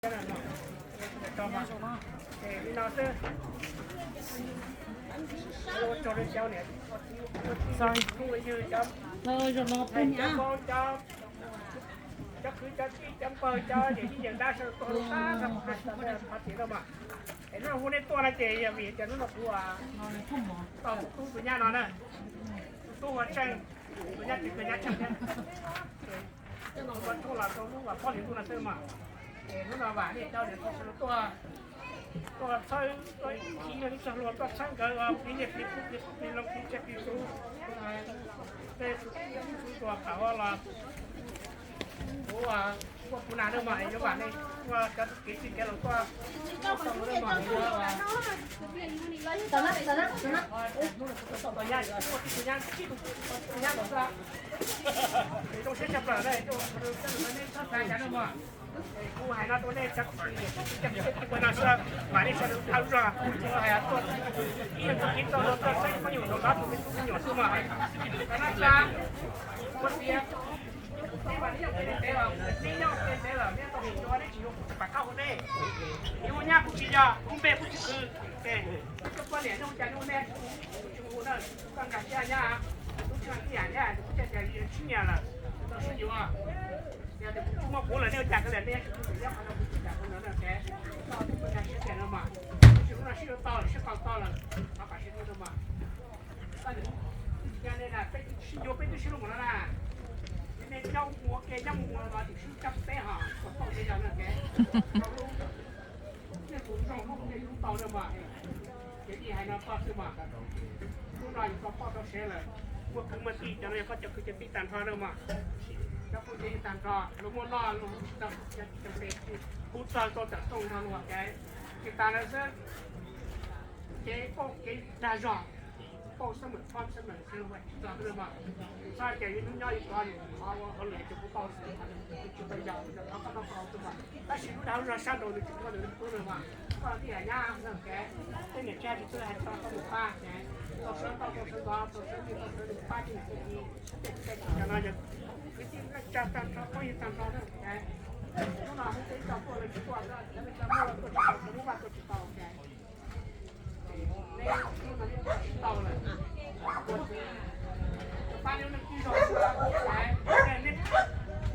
Li no xwb. Ua tsaug rau cov niam, cov pog, cov kwv, cov tij, cov npawg, cov niam txiv yawm dab sawv daws tuaj lub qab nrog kuv hais txog qhov tiam no mas. Es hnub no hu nej tuaj no ces yog vim tias hnub no kuv tau tus tub tus nyab no na, tus tub ua tseej, tus nyab tsis kawg nyab tseej thiab. Ua tsaug los rau lub uas poj niam ntuj no xwb mas. Es hnub no vam nej cov niam txiv sawv daws tuaj, tuaj txhawb, tuaj ib txhij yog ib txoj hlua tuaj txhawb nkawd ua plig nyiaj plig kub plig qoob plig loo plig tsiaj plig txhu, tej txhua qhov los kuv ua puv nas na mas yuav vam nej ua cov kev txij kev laus tuaj, tuaj txog hnub no mas yuav hnub no kuv tau tau nyab, ua tib tug nyab, tib tug nyab los xwb. Es zoo siab tshaj plaws na, nej txhob xav cas na mas. Kuv hais no rau nej cov kwv tij, cov kwv tij no xwb, vam nej sawv daws dhau zog, hais tuaj ib leeg txog ib txoj hlua tuaj txhawb phooj ywg nraud nrov rau peb tub me nyuam xwb mas. Qhov no xwb, ua tias nej mas nej nyob pem ntev lawm, nej nyob pem ntev lawm, nej tau sim ua nej tsis yuav kuv tsis pam qab ua nej. Yuav ua nyab kuv tsis yog, kuv npe kuv tsis khwv, es kuv cov poj niam nej ua cas nej ua nej kuv tsis ua na, koj nkag siab nyab, kuv tsis ua tib yam thiab, kuv thiaj tias sib nyiam lawm, tau sib yuav. Yog tias kuv tsis muaj kuv lawm nej ua cas kawg li, nej tsis ua nyob qhov no kuv tsis kam ua no na, es koj kuv nkag siab tias no mas, tab sis hnub no sib yuav tau lawm, sib qau tau lawm, thov kom sib hlub no mas. Peb sib yuav peb twb sib hlub mus no na. Nej nyob mus ua ke nyob mus ua los tim sib coj peb ho kom tau tej yog no kev, nej tus zoo hlub nej hlub tau na mas. Ces ib hais no koj xwb mas, hnub no yus tau poj tau sev lawm, muaj kwv muaj tij cov no yog koj cov kwv cov tij tag nrho na mas. Cov phooj ywg tag nrho luag muaj noj luag tsis tau, cov pem hu txog rau tom rooj nrog luag kev, tsis tas lawm xwb. Ces pauj kev dag zog, pauj sab mem phob sab mem sab luag tsis txog xwb mas. Txhob tias yus hnub nyob yus tod yus qhov ua hauj lwm ces kuv tau xwb, tsis tau yog thov koj noj koj haus xwb mas. Tab sis lub dag lub zog sab nraud nws tsis muaj nws tub na mas, koj tij hais nyab no kev, tej niam tsev tsis txawj hais txog koj mus pab ces tau sawv tau tau sawv ntxov tau sawv nti tau sawv nti pab tij niam tij txiv, tej txiv tej txim cov no yog kwv tij neej tsa tag nrho phooj ywg tag nrho na. Hnub no hu peb tau tuaj lawv tsis tuaj, cov neej tsa muaj los tuaj tsis tau, cov muaj vaj tuaj tsis tau. Pab nej ua neeg tib zoo,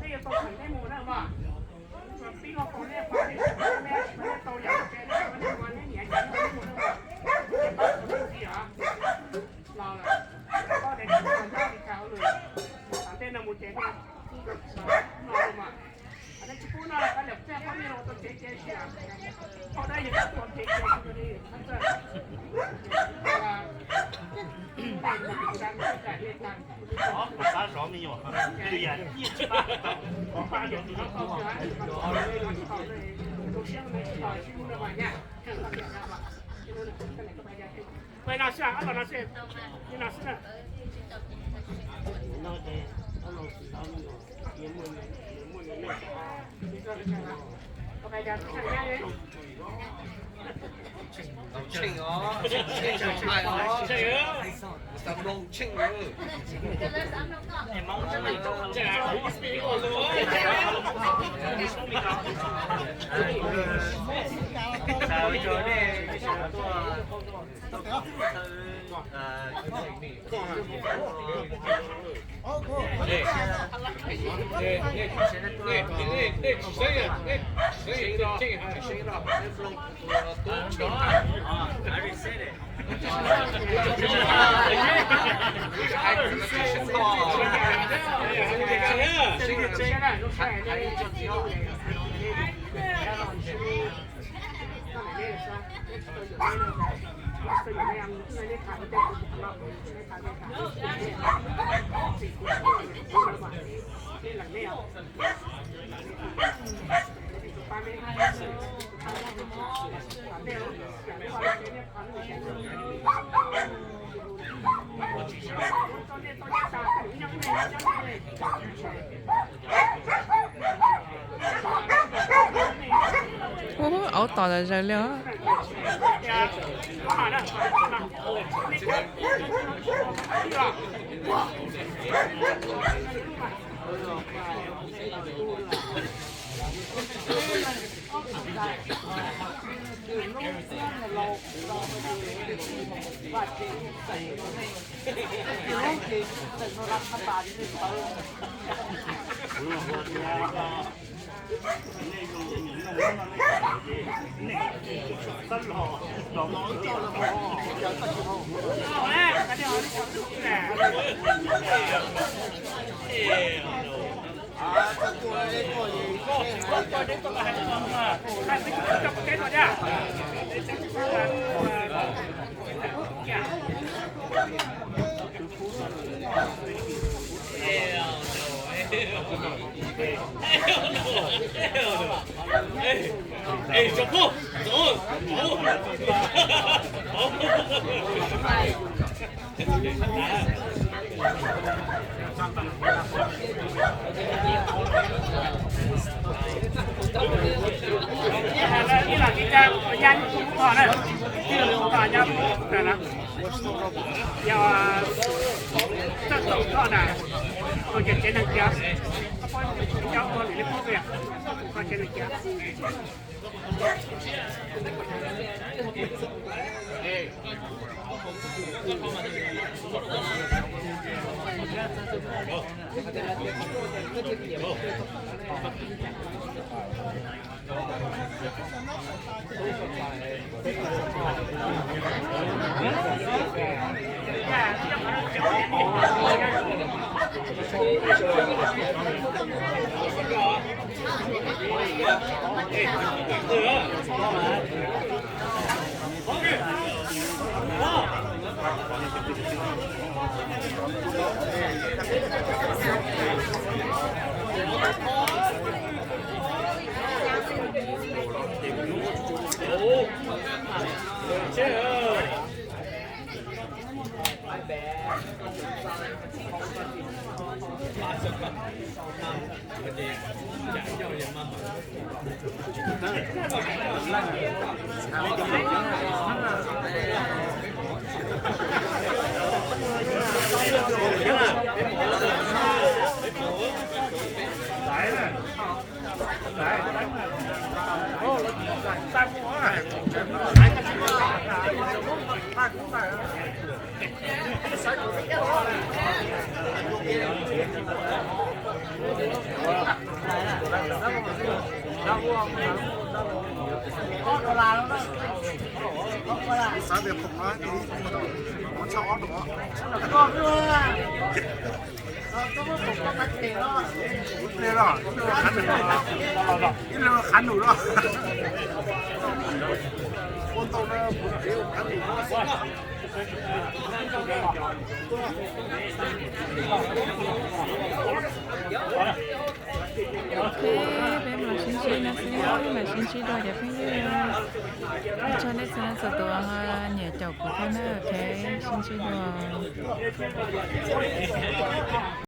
nej yuav tau txheem nej mus na mas. Tsuas pib loj paum nej pom nej tsis pom nej tsis pom nej tau yam tsev nej tsis pom nej mus nej nyiam ces nej mus na mas. Nej pab tau nej ntxiv os. Los lawm, koj tias tsis tau nyob li cas hauj lwm, tom ntej no mus ces nej no mas. Nej tsis pub no, koj niam txiag poj niam los tau tsev ces si, koj dab yog koj tus tsev ces si li, thab txawj. Peb no xwb, ob los no xwb, peb no xwb na. Tau tsheej os, tsheej os, tau tsheej os. Ub, aub tos tas zaws li os. Ib los ib cab, ua nyab ib tug koj na, ib tug koj nyab na, yog txawj tau koj na, tus ces tsev neeg kiag, koj ua lwm li qub, koj tsev neeg kiag. Xav tias pom no, tshaj ob no. Ib pliag los, ib pliag los qhav num los. Ua ntau na, qhav num. Ok, peb mam sib ntsib no xwb, peb mam sib ntsib dua cov phooj ywg. Ua tsaug nej txhua leej txhua tus ho niam caum kuv thiab na. Ok, sib ntsib dua.